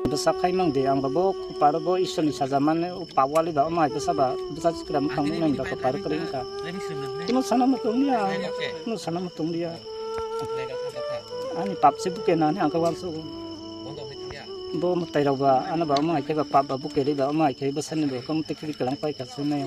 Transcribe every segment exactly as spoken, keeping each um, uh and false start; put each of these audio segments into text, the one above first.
Bwsa khai mang di, ang bo paro bo Ishwar ni saja mane, o pawali ba, omo hai bwsa ba, bwsa chikra mwkhang nai ba, paro kwrwi wngkha. Kuno sana mutung liya, kuno sana mutung liya. Ani pap se buke nani ang khe uansuk. Bo mwtai rok ba, ano ba omo hai khe ba pap ba buke ri ba, omo hai khe bwsani bo kong twi kiri kwlang pai kha se nai.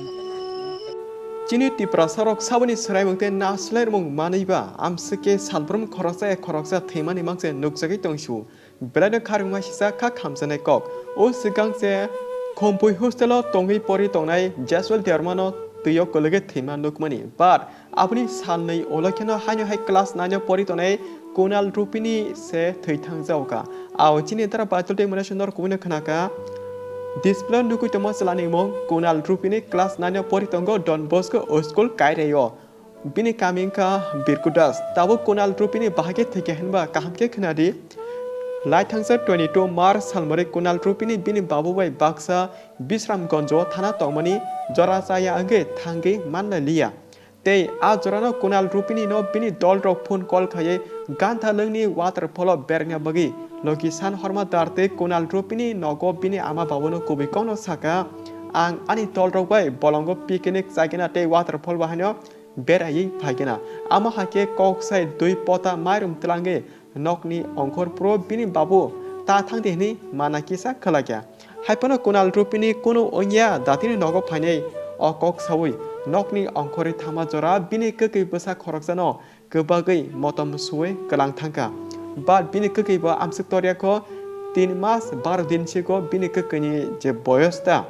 Chini Tiprasa rok saboni swraimung tei naslai rwmung manwi ba, amswk khe salbrum khoroksa ya khoroksa thwimani mangse nukjagwi tong sio. Belai no kharwngma sisa kha khamjaknai kok. O swkang se Khompui hostel o tongwi pori tongnai Jaswal Derma no twi o kwlwgwi thwima nukmani. But aboni sal nwi ulo kheno haino hai class nine o pori tongnai Kunal Rupini se thwi thangjago kha. Ao chini dara Baitul tei mwnai sundor kubui no khna kha. Display o nugwi tongma chwla ni mung Kunal Rupini class nine o pori tongo Don Bosco School Kairei o. Bini kami wngkha Birku Das. Tabuk Kunal Rupini bahai khe thwikha hinba kaham khe khna di. Lai thangsa twenty two March salmari Kunal Rupini bini babu bai baksa Bisramganj o thana tongmani jora chaya wngwi thangwi manlai liya. Tei a jorano Kunal Rupini no bini dol rok phone call khaiwi Ganthalwng ni waterfall o beraina bagwi logi san horma dar tei Kunal Rupini nogo bini ama babu no kubui kok no saka, "Ang ani dol rok bai bolongo picnic chaigena tei waterfall bahaino beraiwi phaigena." Amo hai khe kok sai dui pota mairum twlangwi nokni ongkhor phuru bini babu ta thangdi hwnwi mana kisa khlaikha. Haiphano Kunal Rupini kunu wngya datini nogo phainai o kok saui nokni ongkhorwi thangma jora bini kwkwi bwsa khoroksano kwbagwi motom suui kwlang thangkha. But bini kwkwi bo amswk torya kho tin mas baro din sigo bini kwkwi ni je boyos ta.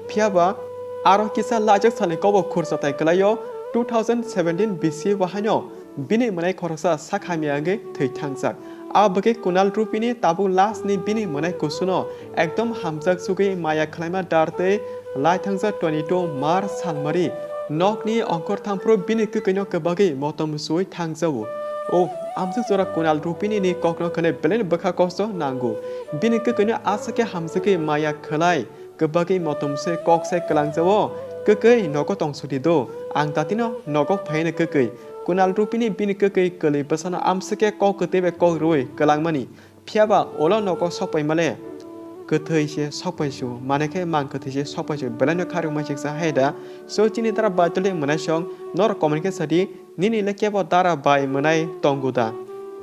Phiya ba aro kisa lajak salni kobo khursa tai kwlaio two thousand seventeen B C o haino bini mwnai khoroksa sak hamya wngwi thwi thangjak. A bwkhe Kunal Rupini tabuk last ni bini mwnai kusuno ekdom hamjak sugwi maya khlaima dar tei lai thangjak twenty two March salmari nokni ongkhor thamphru bini kwkwi no kwbagwi motom suui thangjago. O amjak jora Kunal Rupini ni kokno khwnwi belai bwkha kosto nango. Bini kwkwi no aswk khe hamjagwi maya khlai kwbagwi motom se kok sai kwlangjao. Kwkwi nogo tong sudi do, ang datino nogo phaino kwkwi. Kunal Rupini bini kwkwi kwlwi bwsano amswk khe kok kwtwi bai kok rwui kwlangmani. Phiya ba ulo nogo sokpai male kwthwi se sokpai su, mane khe mang kwthwi se sokpai su, belai no kharwngma siksa hai da. So chini dara Baitul tei mwnai song norok comment khe sadi. Nini le kebo dara bai mwnai tongo da?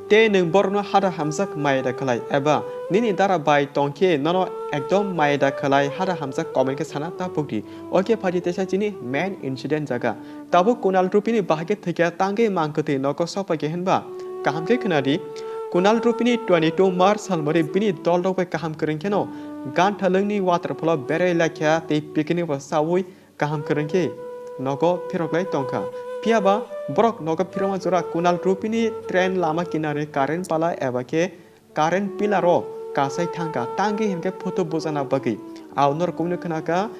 Tei nwng borokno hada hamjak maya da khlai? Eba nini dara bai tong khe nono ekdom maya da khlai? Hada hamjak comment khe sana ta pokdi. Oke phaidi teisa chini main incident jaga. Tabuk Kunal Rupini bahai khe thwikha tangwi mang kwthwi nogo sokpai khe hinba kaham khe khwnadi. Kunal Rupini twenty two March salmari bini dol rok bai kaham kwrwng kheno Ganthalwngni waterfall o berai laikha tei picnic bo chaui kaham kwrwng khe nogo phirok lai tongkha. Phiya ba borok nogo phirokma jora Kunal Rupini train lama kinari current pala eba khe current pillar o kasai thangkha, tangwi hinkhe photo bujana bagwi. Ao norok kubuni khwnakha,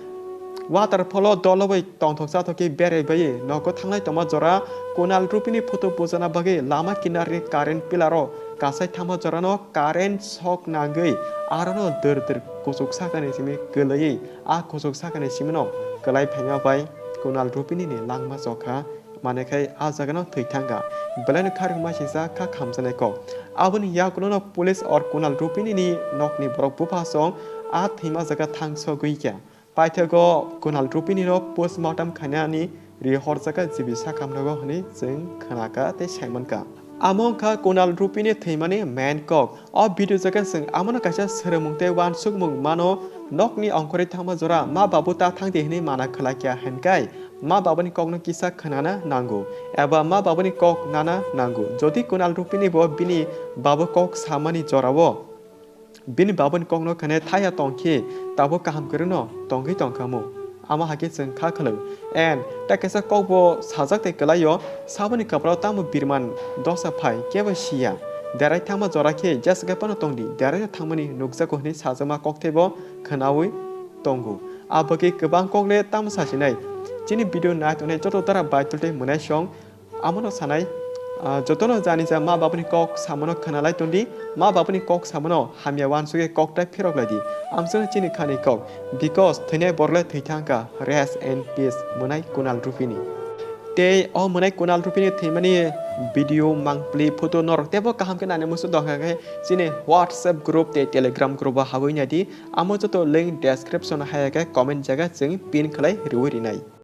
waterfall o dolo bai tongthok chathok khe berai bai nogo thanglai tongma jora Kunal Rupini photo bujana bagwi lama kinari current pillar o kasai thangma jorano current shock nangwi arono dwr dwr kuchuk sakani simi kwlaiwi. A kuchuk sakani simino kwlai phaima bai Kunal Rupini ni langma chokha, mane khai a jagano thwi thangkha. Belai no kharwngma sisa kha khamjaknai kok. Aboni yagulono police or Kunal Rupini ni nokni borok buphasong a thwima jaga thang sogwi kha. Paithago Kunal Rupini no postmortem khainani ri horjakha G B sakhamnogo hwnwi chwng khnakha tei saimankha. Amo wngkha Kunal Rupini thwimani main kok. O video jaga chwng amono kaisa swrwngmung tei uansukmung mano, nokni ongkhorwi thangma jora ma babu ta thangdi hwnwi mana khlai kha hinkai ma babuni kokno kisa khnana nango eba ma babuni kok nana nango. Jodi Kunal Rupini bo bini babu kok samani jorao bini babuni kokno khane thaya tong khe tabuk kaham kwrwino tongwi tongkhamu. Amo hai khe chwng kha khwlwng. And tei kaisa kokbo sajak tei kwlaio, saboni kwpalo tamo birman dosa phai kebo siya. Derai thangma jora khe jeswk phano tongdi, derai no thangmani nukjago hwnwi sajakma kokteibo khwnaui tongo. Abagwi kwbang kokle tamo sasinai. Chini video nai tongnai joto dara Baitul tei mwnaisong Amono sanai, ah, jotono jani ja ma babuni kok samano khwnalai tondi, ma babuni kok samano hamya uansugwi kok tai phirok lai di. Amsano chini khani kok, because thwinai borok le thwi thangkha, rest in peace, mwnai Kunal Rupini. Tei o mwnai Kunal Rupini thwimani video, mangpli, photo norok teibo kaham khe naina muchung tongkha khe chini WhatsApp group tei Telegram group o habwi naidi. Amo joto link description o hai khe comment jaga chwng pin khlai rwui rinai.